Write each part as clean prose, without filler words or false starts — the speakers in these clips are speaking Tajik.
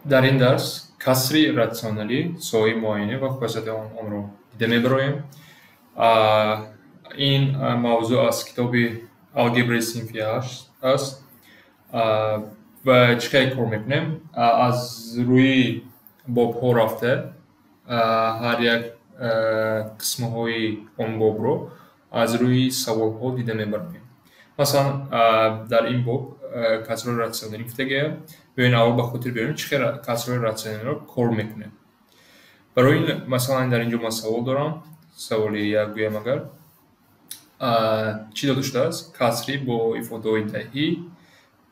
Дар ин дарс касри ратсионалӣ, соҳаи муайянӣ ва хосияти онро дида мебароем. Ин мавзӯъ аз китоби алгебраи синфи ҳашт аст. Ва чӣ хел кор мекунем? Аз рӯи бобҳо рафта, ҳар як қисмҳои он бобро аз рӯи саволҳо дида мебароем. Масалан, дар ин боб касрҳои ратсионалӣ гуфтагиям. Биёед, аввал ба хотир биёрем, чӣ хел касрҳои ратсионалиро кор мекунем. Барои ин, масалан, дар ин ҷо ман савол дорам. Саволи як гӯям агар. Чӣ дода шудааст? Касри бо ифодаҳои даҳӣ,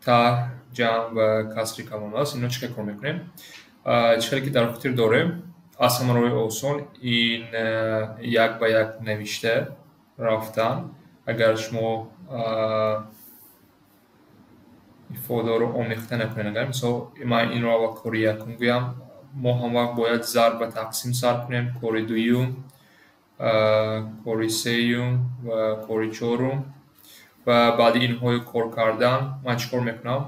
тарҳ, ҷамъ ва касри калон аст. Ино чӣ хел кор мекунем? Чӣ хеле ки дар хотир дорем, аз ҳама роҳи осон ин як ба як навишта рафтан. Агар шумо ифодаро омехта накунед, агар мисол ман инро аввал кори якум гӯям, мо ҳамвақт бояд зарб ва тақсим сар кунем, кори дуюм, кори сеюм ва кори чорум. Ва баъди инҳои кор кардан ман чӣ кор мекунам?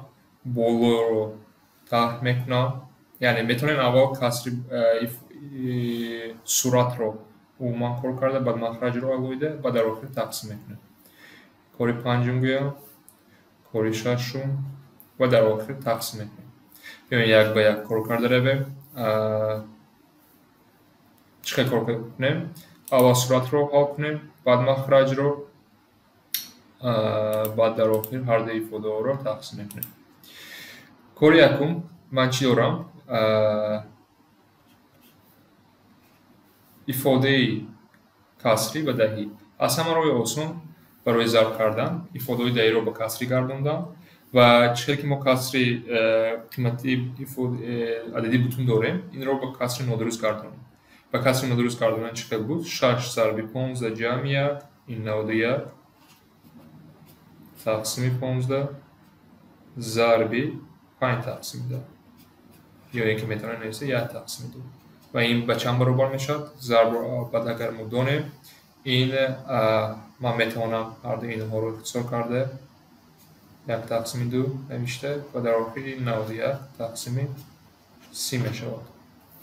Болоро тарҳ мекунам. Яъне метавонем аввал касри суратро умуман кор карда, баъд махраҷро алоҳида, баъд дар охир тақсим мекунем. Кори панҷум гӯям, кори шашум ва дар охир тақсим мекунем. Биёед, як ба як кор карда равем. Чӣ хел кор кунем? Аввал суратро ҳал кунем, баъд махраҷро, баъд дар охир ҳар ду ифодаҳоро тақсим мекунем. Кори якум ман чӣ дорам? Ифодаи касрӣ ва даҳӣ. Аз ҳама роҳи осон барои зарб кардан ифодаҳои даҳиро ба касрӣ гардондан ва чӣ хел ки мо касри қимати адади бутун дорем, инро ба касри нодуруст гардонем. Ба касри нодуруст гардондан чӣ хел буд? 6 зарби 15 ҷамъи 1, ин 91, тақсими 15 зарби 5 тақсими 10. Ё ин ки метавонем нависа 1 тақсими 2. Ва ин ба чанд баробар мешавад? Зарбро баъд агар мо донем, ин ман метавонам ҳар ду инҳоро ихтисор карда 1 тақсими 2 навишта ва дар охир ин 91 тақсими 30 мешавад.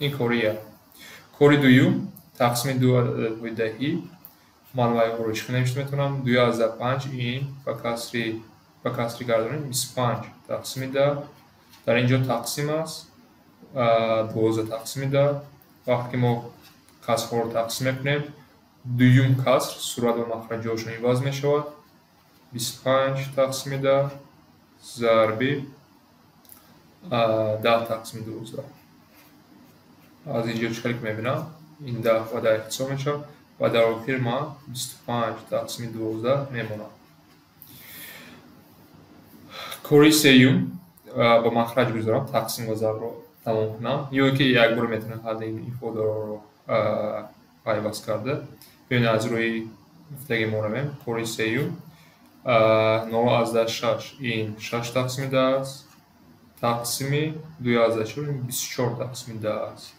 Ин кори як. Кори дуюм, тақсими ду ададҳои даҳӣ. Ман вайҳоро чӣ хел навишта метавонам? 2,5 ин ба касри гардонем 25 тақсими 10. Дар ин ҷо тақсим аст, 12 тақсими 10. Вақте ки мо касрҳоро тақсим мекунем, дуюм каср сурат ва махраҷ ҷойшон иваз мешавад. 25 тақсими 10 зарби 10 тақсими 12. Аз ин ҷо чӣ хеле ки мебинам, ин 10 ва 10 ихтисор мешавад ва дар охир ман 25 тақсими 12 мемонам. Кори сеюм ба махраҷ гузорам, тақсим ва зарбро тамом кунам, ё ки якбора метавонем ҳар ин ифодаро пайваст карда. Биёед, аз рӯи гуфтаги мо равем. Кори сеюм 0,6 ин 6 тақсими 10 аст, тақсими 2,4 ин 24 тақсими 10 аст.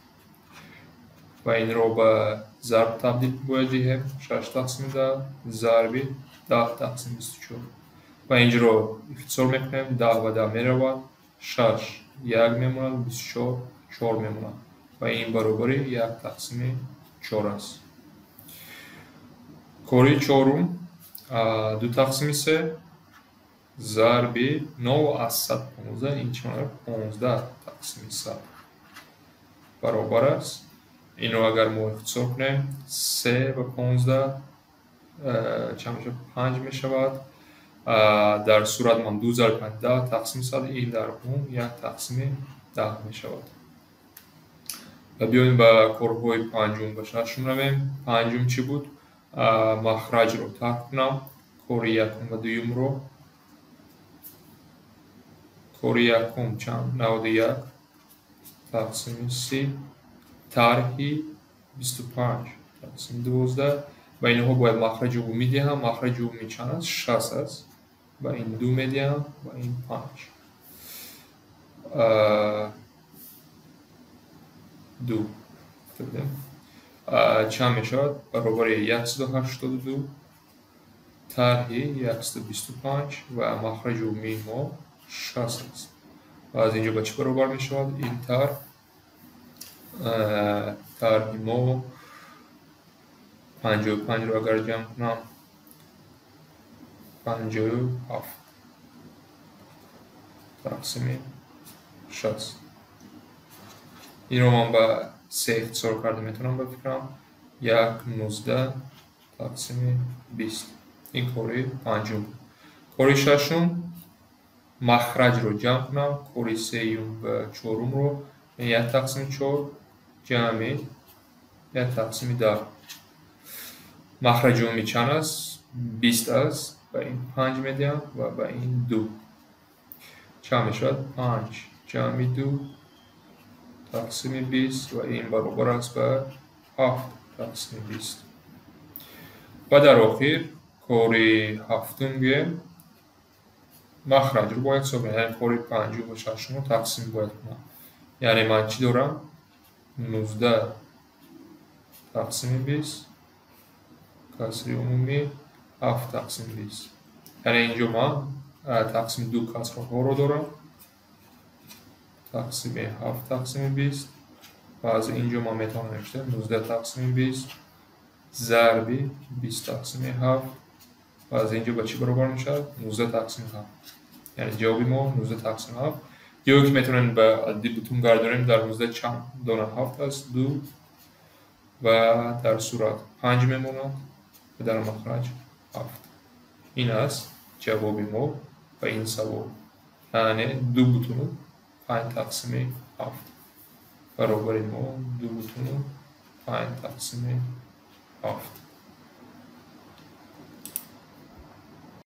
Ва инро ба зарб табдил бояд диҳем, 6 тақсими 10 зарби 10 тақсими 24. Ва инҷоро ихтисор мекунем, 10 ва 10 меравад, 6 1 мемонад, 24 4 мемонад. Ва ин баробари 1 тақсими 4 аст. Кори чорум 2 тақсими 3 зарби 0,15, ин чӣ маъно? 15 тақсими 100 баробар аст. Инро агар мо ихтисор кунем, 3 ва 15 чанд мешавад? 5 мешавад. Дар сурат ман 2 зарби 5 10 тақсими 100, ин дар ум 1 тақсими 10 мешавад. Ва биёем, ба корҳои панҷум ва шашум равем. Панҷум чӣ буд? Махраҷро тарҳ кунам, кори якум ва дуюмро. Кори якум чанд? 91 тақсими 30 тарҳи 25 тақсими 12. Ба инҳо бояд махраҷи умумӣ диҳам. Махраҷи умумӣ чанд аст? 60 аст. Ба ин 2 медиҳам, ба ин 5. 2 гуфта будем. Чанд мешавад? Баробари 182 тарҳи 125 ва махраҷи умумии мо 60 аст. ва аз инҷо ба чӣ баробар мешавад? Ин тарҳи мо 55-ро агар ҷамъ кунам 57 тақсими 60. Инро ман ба 3 ихтисор карда метавонам, ба фикрам 1,19 тақсими 20. Ин кори панҷум. Кори шашум махраҷро ҷамъ кунам, кори сеюм ва чорумро, 1 тақсими 4 ҷамъи 1 тақсими 10. Махраҷи умумӣ чанд аст? 20 аст. Ба ин 5 медиҳам ва ба ин 2. Чанд мешавад? 5 ҷамъи 2 тақсими 20 ва ин баробар аст ба 7 тақсими 20. Ва дар охир кори ҳафтум гӯем, махраҷро бояд ҳисоб кунем, яъне кори панҷум ва шашумро тақсим бояд кунам. Яъне ман чӣ дорам? 19 тақсими 20 касри умумӣ 7 тақсими 20. Яъне инҷо ман тақсими ду касрҳоро дорам, тақсими 7 тақсими 20, ва аз инҷо ман метавонам навишта 19 тақсими 20 зарби 20 тақсими 7, ва аз инҷо ба чӣ баробар мешавад? 19 тақсими 7. Яъне ҷавоби мо 19 тақсими 7. Ё ки метавонем ба адди бутун гардонем, дар 19 чанд дона 7 аст? 2, ва дар сурат 5 мемонад ва дар махраҷ 7. Ин аст ҷавоби мо ба ин савол. Яъне 2,5 тақсими 7 баробари мо 2,5 тақсими 7.